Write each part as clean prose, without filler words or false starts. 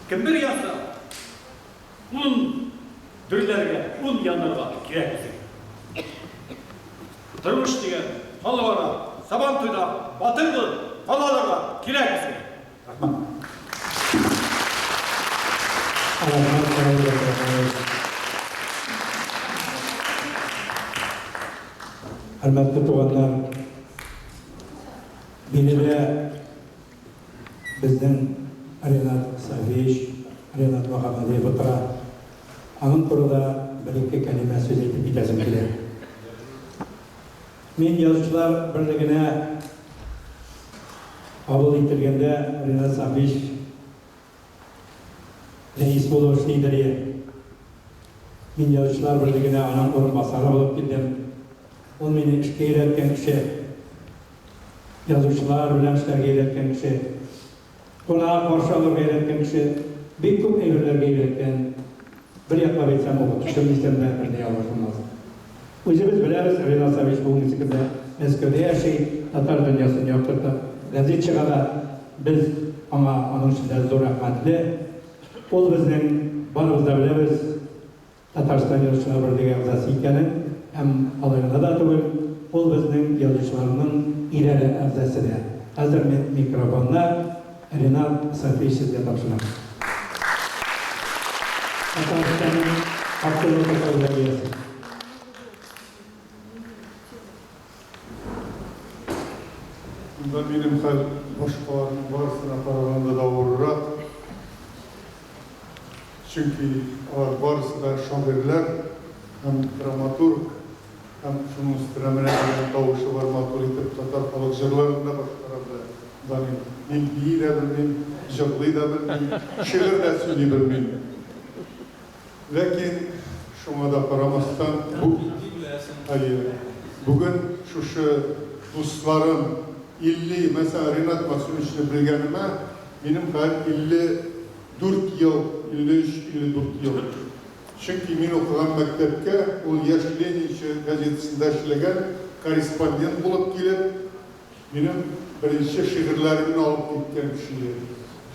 Кем бер янса, ун дөрләргә, ун янырга кирәк безгә. Тормыш дигән халыкара Сабантуйда батыр булып кала алырга кирәк безгә. Рәхмәт. Рәхмәт, Равил Әхмәтович. Хөрмәтле туганнар, биредә безнең Ренат Сафиевич, Ренат Мөхәммәдиев утыра. Аның турыда бер-ике кәлимә сүз әйтеп китәсем килә. Мин Язучылар берлегенә кабул ителгәндә Ренат Сафиевич рәис булып эшли иде. Мин Язучылар берлегенә аның урынбасары булып килдем. Ул мине эшкә өйрәткән кеше, язучылар белән эшләргә өйрәткән кеше, кунак каршы алырга өйрәткән кеше, бик күп әйберләргә өйрәткән. Бер яклап әйтсәм, укытучым дисәм дә, бер дә ялгыш булмас. Үзебез беләбез, Ренат Савич бүгенге көндә Мәскәүдә яши, татар дөньясын яктырта, гәзит чыгара. Без аңа аның өчен дә зур рәхмәтле. Ул безнең, барыбыз да беләбез, Татарстан Язучылар берлеге әгъзасы икәнен һәм алай гына да түгел, ул безнең язучыларның идарә әгъзасы да. Хәзер мин микрофонны Ренат Сафиевич сезгә тапшырам. Татарстанның акыллы хокук иясе. Монда минем хәл башкаларның барысына караганда да авыррак. Чөнки алар барысы да шагыйрьләр һәм драматург, һәм шуның өстенә менә дигән тавышы бар, матур итеп татар халык җырларын да башкара белә Данил. Мин бии дә белмим, җырлый да белмим, шигырь дә сөйли белмим. Ләкин, шуңа да карамастан, бу, әйе, бүген шушы дусларым, 50, мәсәлән, Ринат Мәгъсүмовичны белгәнемә, минем хәзер 54 ел, 53, 54 ел. Чөнки мин укыган мәктәпкә ул Яшь ленинчы газетасында эшләгән корреспондент булып килеп, минем беренче шигырьләремне алып киткән кеше иде.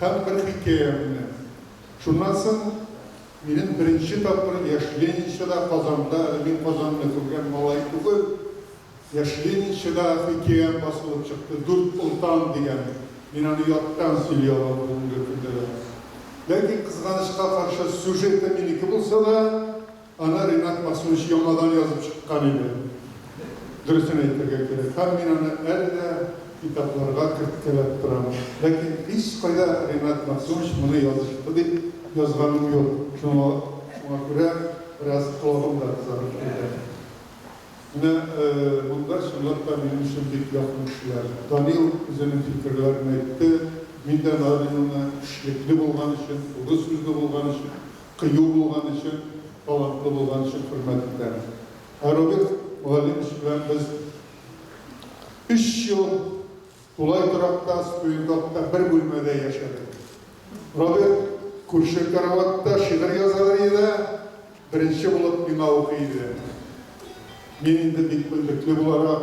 Һәм бер хикәямне. Шуннан соң минем беренче тапкыр Яшь ленинчыда, Казанда, әле мин Казанны күргән малай түгел, Яшь ленинчыда хикәям басылып чыкты, Дүрт олтан дигән. Мин аны яттан сөйли алам бүгенге көндә дә. Ләкин, кызганычка каршы, сюжеты минеке булса да, Аны Ринат Мәгъсүмович яңадан язып чыккан иде. Дөресен әйтергә кирәк. Һәм мин аны әле дә китапларга керткәләп торам. Ләкин һичкайда Ринат Мәгъсүмович моны язышты дип язганым юк. Шуңа шуңа күрә бераз колагым да кызарып куйды. Менә монда чынлап та минем өчен бик якын кешеләр. Данил үзенең фикерләрен әйтте. Мин дә Данилны эшлекле булган өчен, туры сүзле булган өчен, Кыю булган өчен, талантлы булган өчен хөрмәт итәм. Ә Роберт Мөгаллимович белән без өч ел тулай торакта, студентакта бер бүлмәдә яшәдек. Роберт күрше караватта шигырь язадыр иде дә, беренче булып миңа укый иде. Мин инде бик белдекле буларак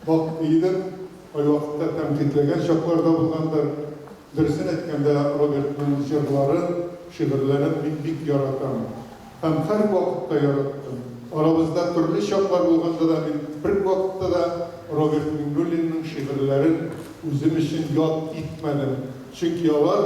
мактый идем, кайвакытта тәнкыйтьләгән чаклар да булгандыр. Дөресен әйткәндә, Робертның җырларын, шигырьләрен мин бик яратам. Һәм һәрвакытта яраттым. Арабызда төрле чаклар булганда да мин бервакытта да Роберт Миңнуллинның шигырьләрен үзем өчен ят итмәдем. Чөнки алар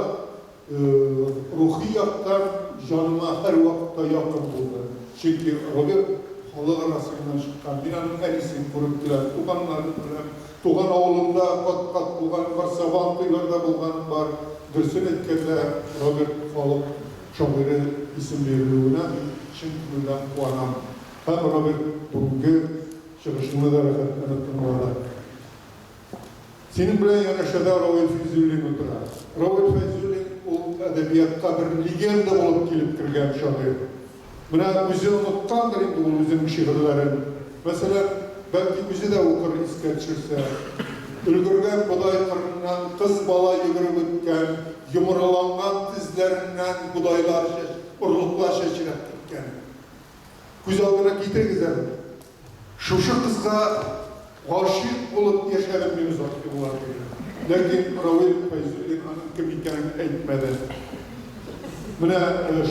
рухи яктан җаныма һәрвакытта якын булды. Чөнки Роберт халык арасыннан чыккан. Мин аның әнисен күреп киләм, туганнарын беләм. Туган авылымда кат-кат булганым бар, Сабан туйларда булганым бар. Дөресен әйткәндә, Роберт халык шагыйре исем бирелүенә мин чын күңелдән куанам. Һәм Роберт бүгенге чыгышыңны да рәхәтләнеп тыңлады. Синең белән янәшәдә Равил Фәйзуллин утыра. Равил Фәйзуллин ул әдәбиятка бер легенда булып килеп кергән шагыйрь. Менә үзе оныткандыр инде ул үзенең шигырьләрен. Мәсәлән, бәлки үзе дә укыр искә төшерсә. Өлгергән бодай кырыннан кыз бала йөгереп үткән, йомрыланган тезләреннән бодайлар чәч, орлыклар чәчрәп киткән. Күз алдына китерегез әле. Шушы кызга гашыйк булып яшәдем мин озак еллар буе. Ләкин Равил Фәйзуллин аның кем икәнен әйтмәде. Менә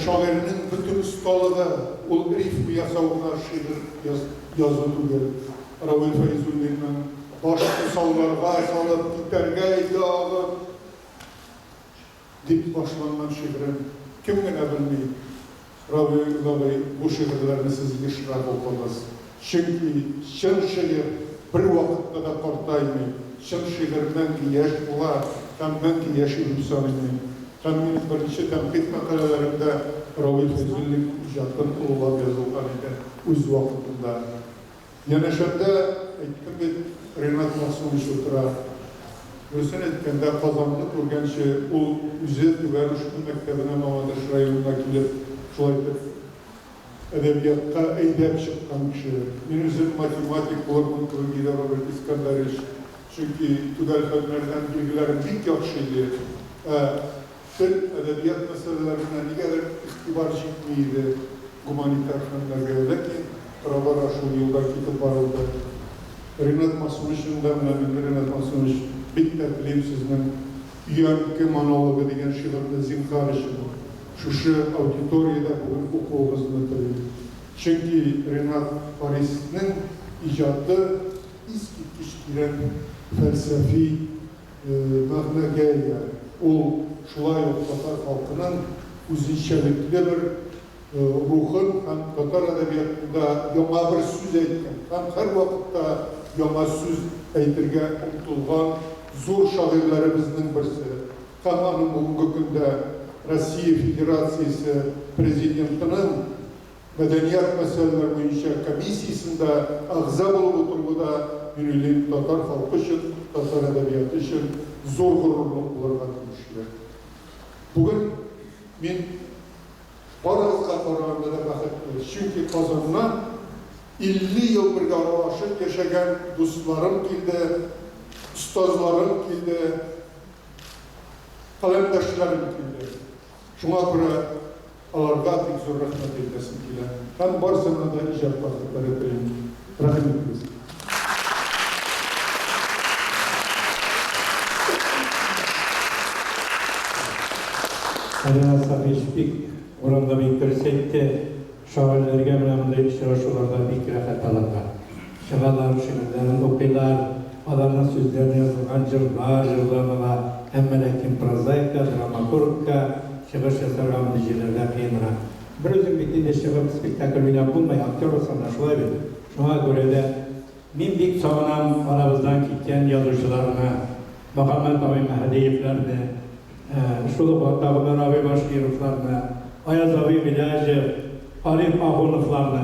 шагыйрьнең бөтен осталыгы, ул рифма ясау гына шигырь язу түгел. Равил Фәйзуллинның Башны салларга салып китәргә иде агып дип башланган шигырен кем генә белми. Равил абый, бу шигырьләрне сез ешрак укыгыз. Чөнки чын шигырь бервакытта да картаймый, чын шигырь мәңге яшь була һәм мәңге яши дип саныйм мин. Һәм минем беренче тәнкыйть мәкаләләремдә Равил Фәйзуллин иҗатын олылап язылган иде үз вакытында. Янәшәмдә, әйттем бит, Ринат Мәгъсүмович утыра. Дөресен әйткәндә, Казанны күргәнче, ул үзе Түбән Ушмы мәктәбенә Мамадыш районына килеп, шулай итеп, әдәбиятка әйдәп чыккан кеше. Мин үзем математик булырмын кебек иде, Роберт Искәндәрович, чөнки төгәл фәннәрдән билгеләрем бик яхшы иде. Ә Тел, әдәбият мәсьәләләренә нигәдер игътибар җитми иде гуманитар фәннәргә, ләкин тора-бара шул юлда китеп барылды. Ринат Мәгъсүмовичның да, менә мин, Ринат Мәгъсүмович, бик тә телим сезнең Өянке монологы дигән шигырьне зинһар өчен шушы аудиториядә бүген укуыгызны телим. Чөнки Ринат Фарисның иҗаты искиткеч тирән фәлсәфи мәгънәгә ия. Ул шулай ук татар халкының үзенчәлекле бер рухын һәм татар әдәбиятында яңа бер сүз әйткән һәм һәрвакытта яңа сүз әйтергә омтылган зур шагыйрьләребезнең берсе. Һәм аның бүгенге көндә Россия Федерациясе Президентының Мәдәният мәсьәләләре буенча комиссиясендә әгъза булып утыруы да, мин уйлыйм, татар халкы өчен, татар әдәбияты өчен зур горурлык булырга тиешле. Бүген мин барыгызга караганда да бәхетле, чөнки Казаннан 50 ел бергә аралашып яшәгән дусларым килде, остазларым килде, каләмдәшләрем килде. Шуңа күрә Аларга бик зур рәхмәт әйтәсем килә һәм барысына да иҗат бәхетләре телим. Рәхим итегез. Ринат Сафич бик урынлы, бик дөрес әйтте. Шагыйрьләргә менә мондый очрашуларда бик рәхәт аларга. Чыгалар, шигырьләрен укыйлар, аларның сүзләренә язылган җырлар җырланыла. Әмма ләкин прозаикка, драматургка чыгыш ясарга мондый җирләрдә кыенрак. Бер үзең бит инде чыгып спектакль уйнап булмый, актер булсаң да шулай бит. Шуңа күрә дә мин бик сагынам арабыздан киткән язучыларны, Мөхәммәт абый Мәһдиевләрне, шул ук вакытта Гомәр абый Башкировларны, Аяз абый Гыйләҗев, Гариф Ахуновларны.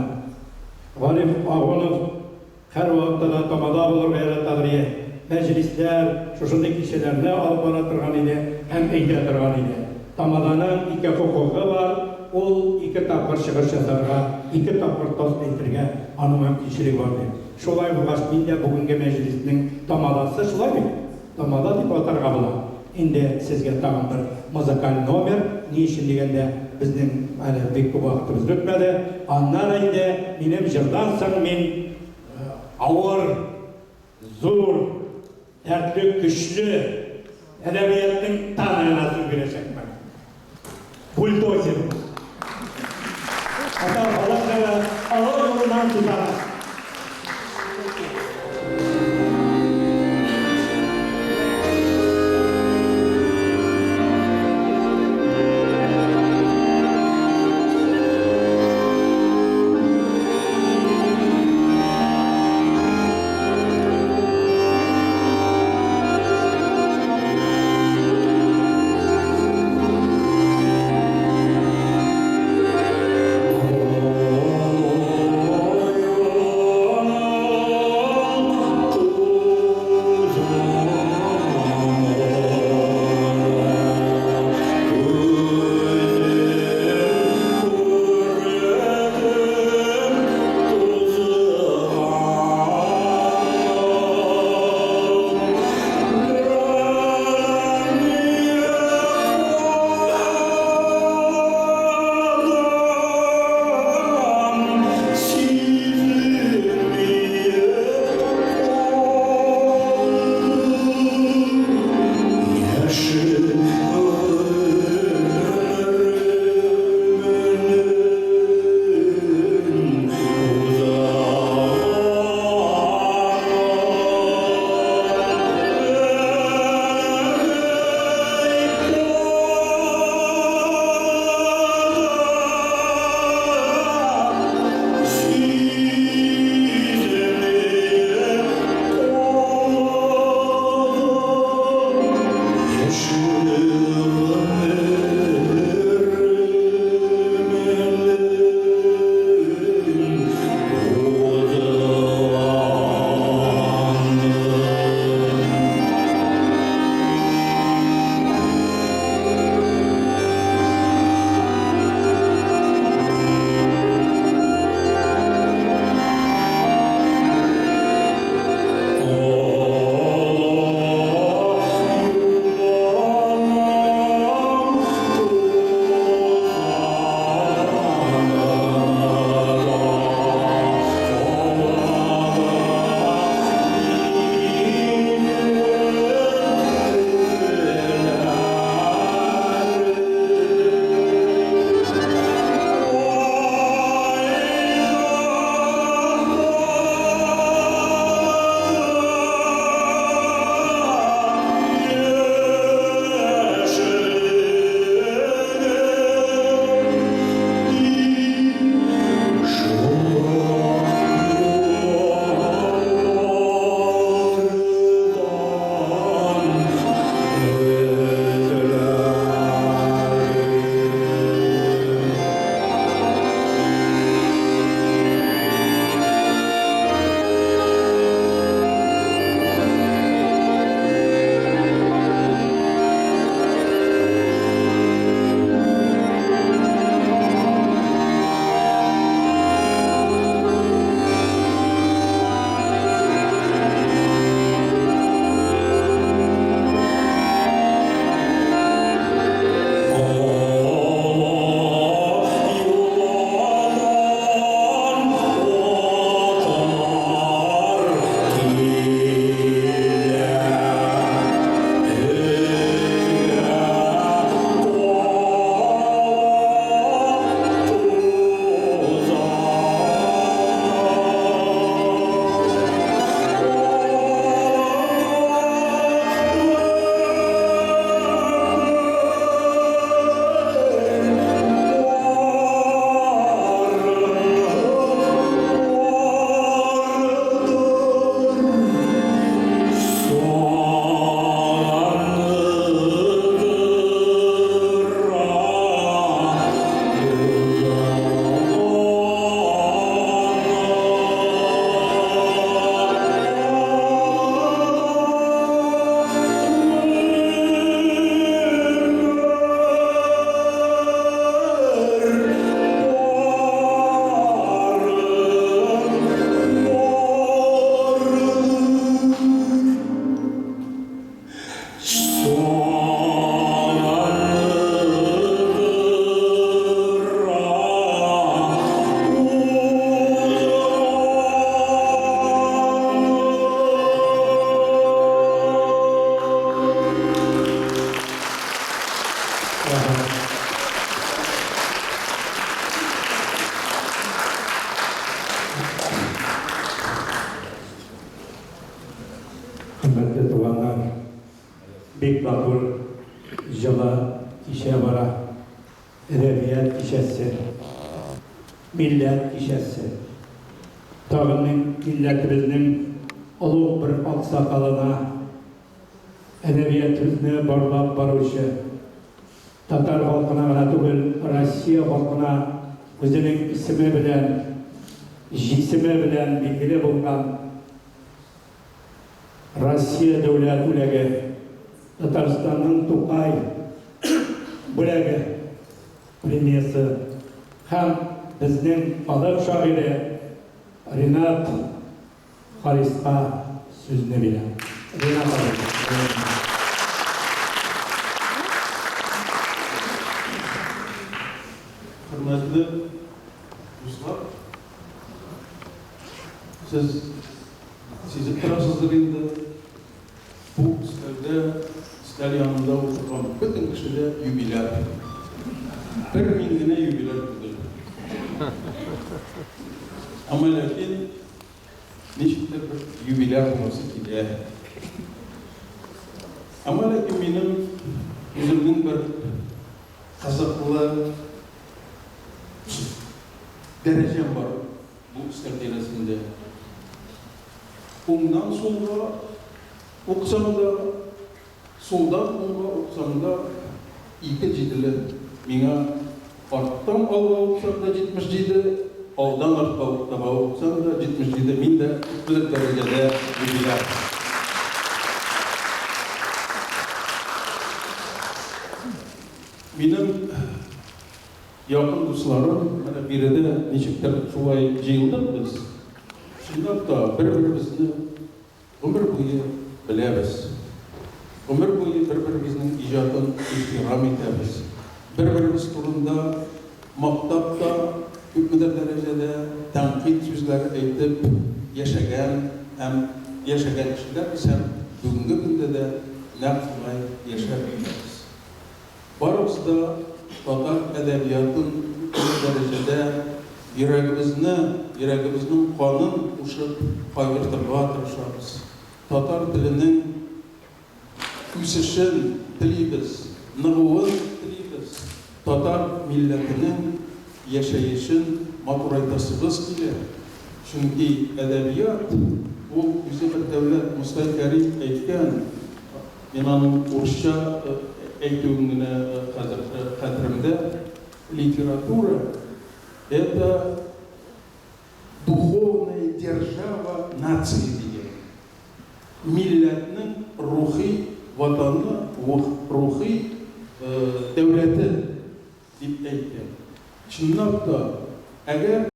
Гариф Ахунов һәрвакытта да тамада булырга яратадыр иде. Мәҗлесләр, шушындый кичәләрне алып бара торган иде һәм әйтә торган иде. Тамаданың ике хокукы бар, ул ике тапкыр чыгыш ясарга, ике тапкыр тост әйтергә аның мөмкинчелеге бар дип. Шулай булгач, мин дә бүгенге мәҗлеснең тамадасы, шулай бит? Тамада дип атарга була. Инде сезгә тагын бер музыкаль номер, ни өчен дигәндә, безнең әле бик күп вакытыбыз бетмәде. Аннары инде минем җырдан соң мин авыр, зур, дәртле, көчле әдәбиятның танырына сүз бирәчәкмен. Бульдозер. Татар халык җыры олы юлыннан тузаны. Бик матур, җылы кичә бара. Әдәбият кичәсе. Милләт кичәсе. Тагын милләтебезнең олуг бер аксакалына, әдәбиятыбызны барлап баручы, татар халкына гына түгел, Россия халкына үзенең исеме белән, җисеме белән билгеле булган Россия дәүләт бүләге, Татарстанның Тукай бүләге премиясе һәм безнең халык шагыйре Ринат Хариска сүзне бирәм. Ринат абый. Хөрмәтле дуслар, сез сизеп торасыздыр инде, бу өстәлдә, өстәл янында утырган бөтен кеше дә юбиляр. Бер мин генә юбиляр түгел. Әмма ләкин ничектер бер юбиляр буласы килә. Әмма ләкин минем үземнең бер кызыклы дәрәҗәм бар бу өстәл тирәсендә. Уңнан сулга уксаң да, сулдан уңга уксаң да, ике җиделе. Миңа арттан алга уксаң да 77, алдан артка таба уксаң да 77, мин дә күпмедер дәрәҗәдә юбиляр. Минем якын дусларым, менә биредә ничектер шулай җыелдык без. Чынлап та, бер-беребезне гомер буе беләбез. Гомер буе бер-беребезнең иҗатын ихтирам итәбез. Бер-беребез турында мактап та, күпмедер дәрәҗәдә тәнкыйть сүзләре әйтеп яшәгән һәм яшәгән кешеләрбез һәм бүгенге көндә дә нәкъ шулай яшәп киләбез. Барыбыз да татар әдәбиятын күпмедер дәрәҗәдә йөрәгебезне, йөрәгебезнең канын кушып кайгыртырга тырышабыз. Татар теленең үсешен телибез, ныгуын телибез, татар милләтенең яшәешен матурайтасыбыз килә. Чөнки әдәбият, ул үзе бер дәүләт. Мостай Кәрим әйткән, Мин аның урысча әйтүен генә хәзер хәтеремдә, Литература, это духовная держава нации дигән. Милләтнең рухи ватаны, рухи дәүләте дип әйткән. Чынлап та, әгәр.